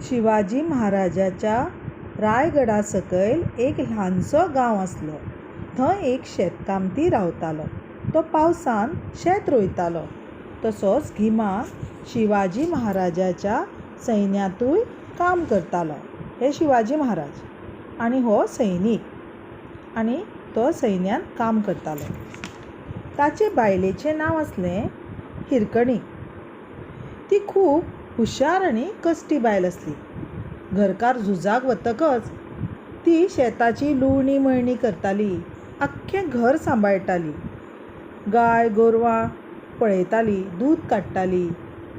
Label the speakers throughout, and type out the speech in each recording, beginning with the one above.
Speaker 1: शिवाजी महाराजाच्या रायगडा सकयल एक ल्हानसो गांव आसलो. थंय एक शेतकामती रावतालो. तो पावसांत शेत रोयतालो. तसोच गिमांत शिवाजी महाराजाच्या सैन्यांतूय काम करतालो. हे शिवाजी महाराज आनी हो सैनीक आनी तो सैन्यांत काम करतालो. ताचे बायलेचें नांव आसलें हिरकणी. ती खूब हुशार आनी कश्टी बायल आसली. घरकार झुजाक वतकच ती शेताची लुवणी मळणी करताली. आख्खें घर सांबाळटाली. गाय गोरवां पळयताली, दूद काडटाली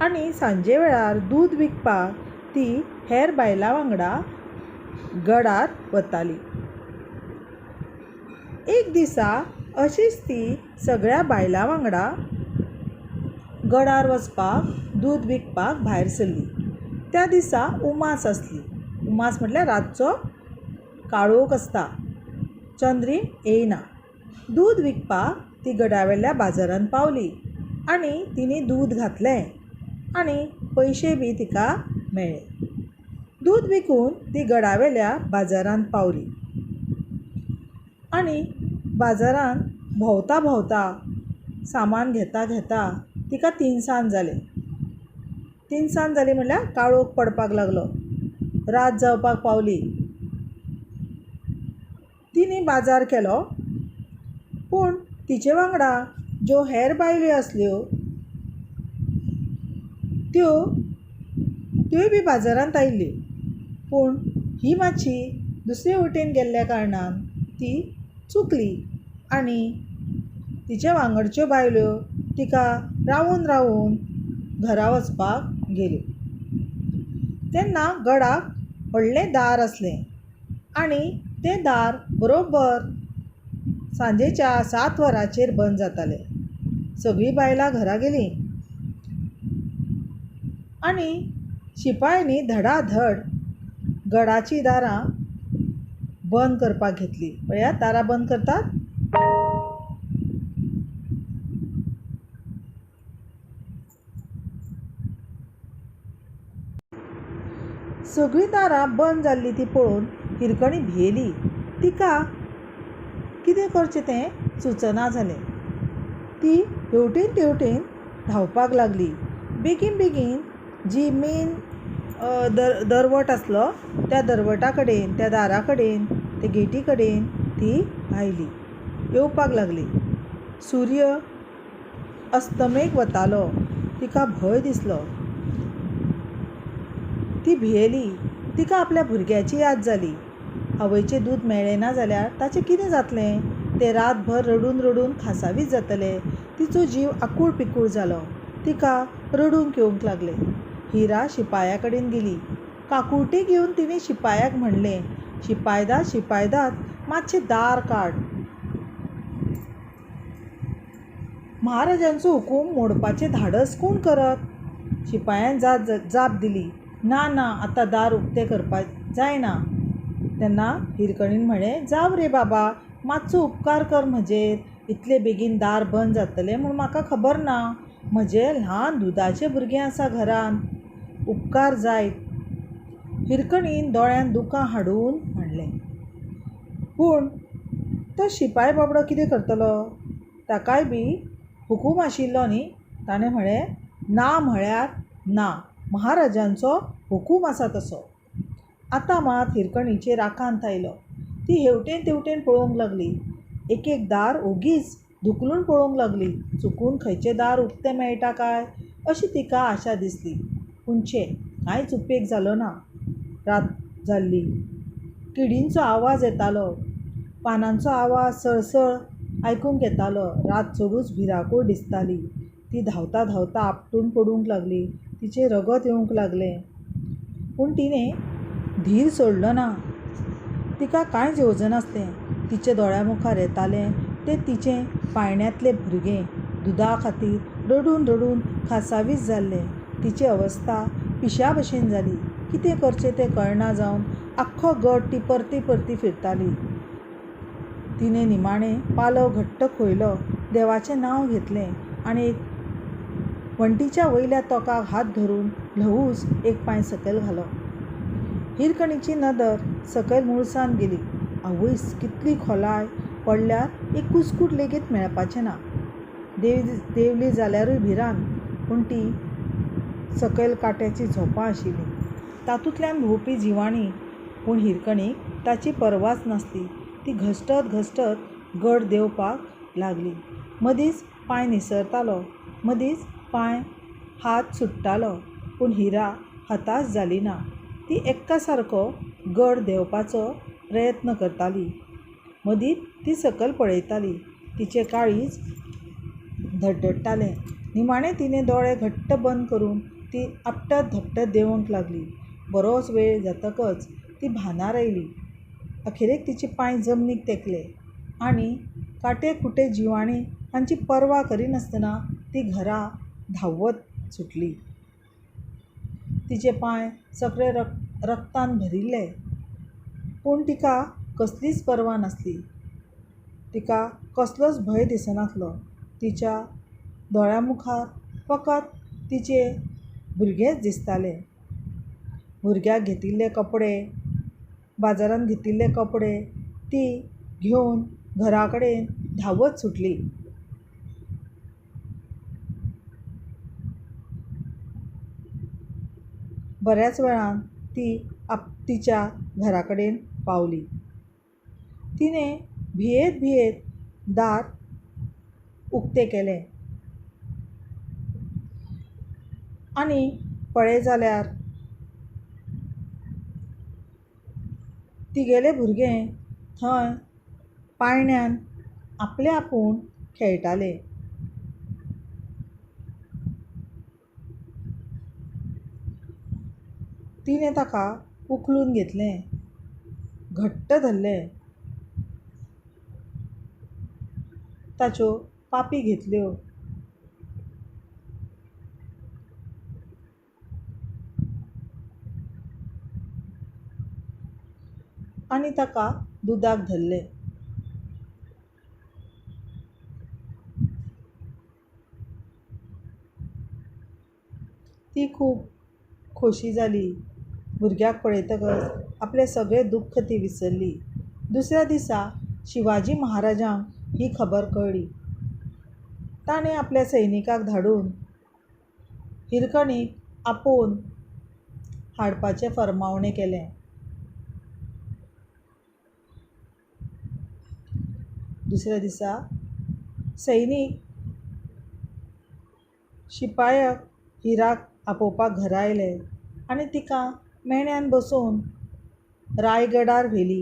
Speaker 1: आनी सांजे वेळार दूद विकपाक ती हेर बायलां वांगडा गडार वताली. एक दिसा अशीच ती सगळ्या बायलां वांगडा गडार वचपाक दूद विकपाक भायर सरली. त्या दिसा उमास आसली. उमास म्हटल्यार रातचो काळोख आसता, चंद्रीम येयना. दूद विकपाक ती गडावेल्या बाजारांत पावली आनी तिणें दूद घातलें आनी पयशे बी तिका मेळ्ळे. दूद विकून ती गडावेल्या बाजारांत पावली आनी बाजारांत भोंवता भोंवता सामान घेता घेता तिका तिनसांज जाली. तिनसांज जाली म्हणल्यार काळोख पडपाक लागलो. रात जावपाक पावली. तिणें बाजार केलो, पूण तिचे वांगडा ज्यो हेर बायल्यो आसल्यो त्यो त्योय बी बाजारांत आयिल्ल्यो. पूण ही मातशी दुसरे वटेन गेल्ल्या कारणान ती चुकली आनी तिच्या वांगडच्यो बायल्यो तिका रावून रावून घरा वचपाक गेल्यो. तेन्ना गडाक व्हडलें दार आसलें आनी तें दार बरोबर सांजेच्या 7 वरांचेर बंद जातालें. सगळीं बायलां घरा गेलीं आनी शिपायांनी धडाधड गडाचीं दारां बंद करपाक घेतलीं. पळयात, दारां बंद करतात. सगळीं दारां बंद जाल्लीं ती पळोवन हिरकणी भियेली. तिका कितें करचें तें सुचना जालें. ती हेवटेन तेवटेन धांवपाक लागली. बेगीन बेगीन जी मेन दरवट आसलो त्या दरवटा कडेन, त्या दारा कडेन, ते गेटी कडेन ती आयली, येवपाक लागली. सूर्य अस्तमेक वतालो. तिका भंय दिसलो. ती भियेली. तिका आपल्या भुरग्याची याद जाली. आवयचें दूद मेळ्ळें ना जाल्यार ताचें कितें जातलें? तें रातभर रडून रडून खासावीस जातलें. तिचो जीव आकूळ पिकूळ जालो. तिका रडूंक येवंक लागलें. हिरा शिपाया कडेन गेली. काकुळटी घेवन तिणें शिपायाक म्हणलें, शिपायदाद, शिपायदाद, मातशें दार काड. महाराजांचो हुकूम मोडपाचें धाडस कोण करत? शिपायान जाप दिली, ना ना, आतां दार उक्तें करपाक जायना. तेन्ना हिरकणीन म्हळें, जावं रे बाबा, मातसो उपकार कर म्हजेर. इतले बेगीन दार बंद जातलें म्हूण म्हाका खबर ना. म्हजें ल्हान दुदाचें भुरगें आसा घरांत. उपकार जायत. हिरकणीन दोळ्यांत दुकां हाडून म्हणलें. पूण तो शिपाय बाबडो कितें करतलो? ताकाय बी हुकूम आशिल्लो न्ही. ताणें म्हळें, ना म्हळ्यार ना, महाराजांचो हुकूम आसा तसो. आतां मात हिरकणीचेर आकांत आयलो. ती हेवटेन तेवटेन पळोवंक लागली. एक एक दार ओगीच धुकलून पळोवंक लागली. चुकून खंयचें दार उक्तें मेळटा काय अशी तिका आशा दिसली. पूण छे, कांयच उपेग जालो ना. रात जाल्ली. किडींचो आवाज येतालो. पानांचो आवाज सळसळ आयकूंक येतालो. रात चडूच भिरांकूळ दिसताली. ती धांवता धांवता आपटून पडूंक लागली. तिचें रगत येवंक लागलें. पूण तिणें धीर सोडलो ना. तिका कांयच येवजनासलें. तिच्या दोळ्यां मुखार येतालें तें तिचें पाळण्यांतलें भुरगें दुदा खातीर रडून रडून खासावीस जाल्लें. तिची अवस्था पिश्या भशेन जाली. कितें करचें तें कळना जावन आख्खो गड ती परती परती फिरताली. तिणें निमाणें पालव घट्ट खोयलो, देवाचें नांव घेतलें आनी एक वण्टीच्या वयल्या तोंकाक हात धरून ल्हवूच एक पांय सकयल घालो. हिरकणीची नदर सकयल मुळसांत गेली. आवयस, कितली खोलाय! पडल्यार एक कुस्कूट लेगीत मेळपाचें ना. देंवली जाल्यारूय भिरांत. पूण ती सकयल कांट्याचीं झोपां आशिल्लीं. तातूंतल्यान भोंवपी जिवाणीं. पूण हिरकणीक ताची पर्वाच नासली. ती घश्टत घश्टत गड देंवपाक लागली. मदींच पांय निसरतालो. मदींच पांय हात सुट्टालो. पूण हिरा हताश जाली ना. ती एक्का सारको गड देंवपाचो प्रयत्न करताली. मदींच ती सकयल पळयताली. तिचें काळीज धडधडटालें. निमाणें तिणें दोळे घट्ट बंद करून ती आपटत धपटत देंवंक लागली. बरोच वेळ जातकच ती भानार आयली. अखेरेक तिचे पांय जमनीक तेंकले आनी कांटे खुटे जिवाणीं हांची पर्वा करिनासतना ती घरा धांवत सुटली. तिचे पांय सगळे रगतान भरिल्ले. पूण तिका कसलीच पर्वा नासली. तिका कसलोच भंय दिसनासलो. तिच्या दोळ्यां मुखार फकत तिचें भुरगेंच दिसतालें. भुरग्याक घेतिल्ले कपडे, बाजारांत घेतिल्ले कपडे ती घेवन घरा कडेन धांवत सुटली. बऱ्याच वेळान ती तिच्या घरा कडेन पावली. तिणें भियेत भियेत दार उकतें केलें आनी पळय जाल्यार तिगेलें भुरगें थंय पाळण्यांत आपले आपूण खेळटालें. तिणें ताका उखलून घेतलें, घट्ट धरलें, ताच्यो पापी घेतल्यो. आनी ताका दुदाक धरलें. ती खूब खोशी जाली. भुरग्याक पळयतकच आपलें सगळें दुख्ख ती विसरली. दुसऱ्या दिसा शिवाजी महाराजांक ही खबर कळ्ळी. ताणें आपल्या सैनिकाक धाडून हिरकणीक आपोवन हाडपाचें फर्मावणें केलें. दुसऱ्या दिसा सैनीक शिपायक हिराक आपोवपाक घरा आयले आनी तिका मेण्यान बसोवन रायगडार व्हेली.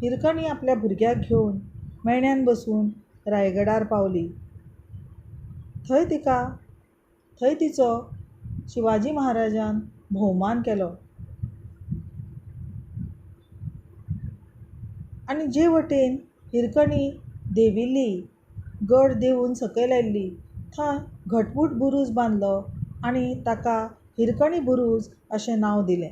Speaker 1: हिरकणी आपल्या भुरग्याक घेवन मेण्यान बसून रायगडार पावली. थंय तिचो शिवाजी महाराजान भोवमान केलो आनी जे वटेन हिरकणी देंविल्ली, गड देंवून सकयल आयिल्ली, थंय घटमूट बुरूज बांदलो आनी ताका हिरकणी बुरूज अशें नांव दिलें.